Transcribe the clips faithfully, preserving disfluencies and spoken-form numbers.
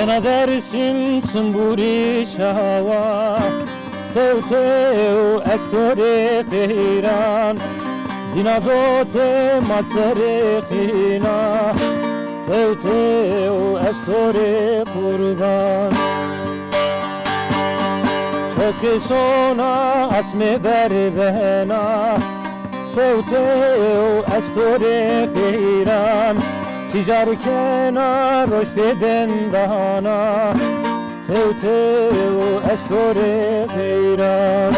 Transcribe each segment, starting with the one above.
Na Dersim çimburî şawa, tew tew ez to rê xeyran. Dîna dotê ma çerê xîna, tew tew ez to rê qurban. To ke sona asmê ber bena, tew tew ez to rê xeyran. Tîjar kena roştê dendana, tew tew ez to rê xeyran.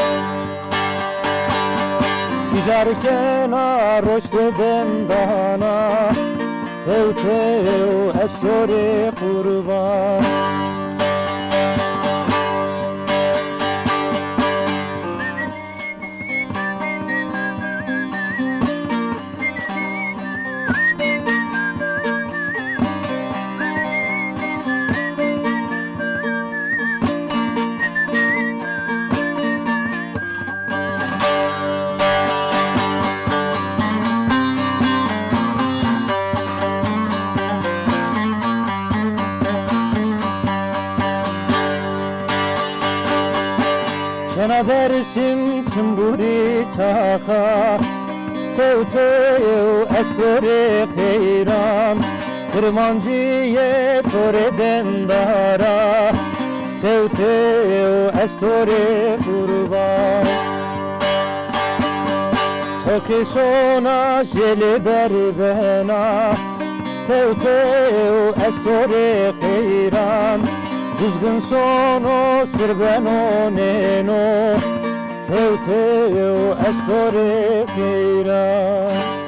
Tîjar kena roştê dendana, tew tew ez to rê qurban. Kena Dersim çimburî çaxa, tew tew ez to rê xeyran. Kirmancîyê to rê dendara, tew tew ez to rê qurban. To ke sona jêlê ber bena, tew tew ez to rê xeyran. Duzgin sono sir beno nêno, tew tew ez to rê xeyran.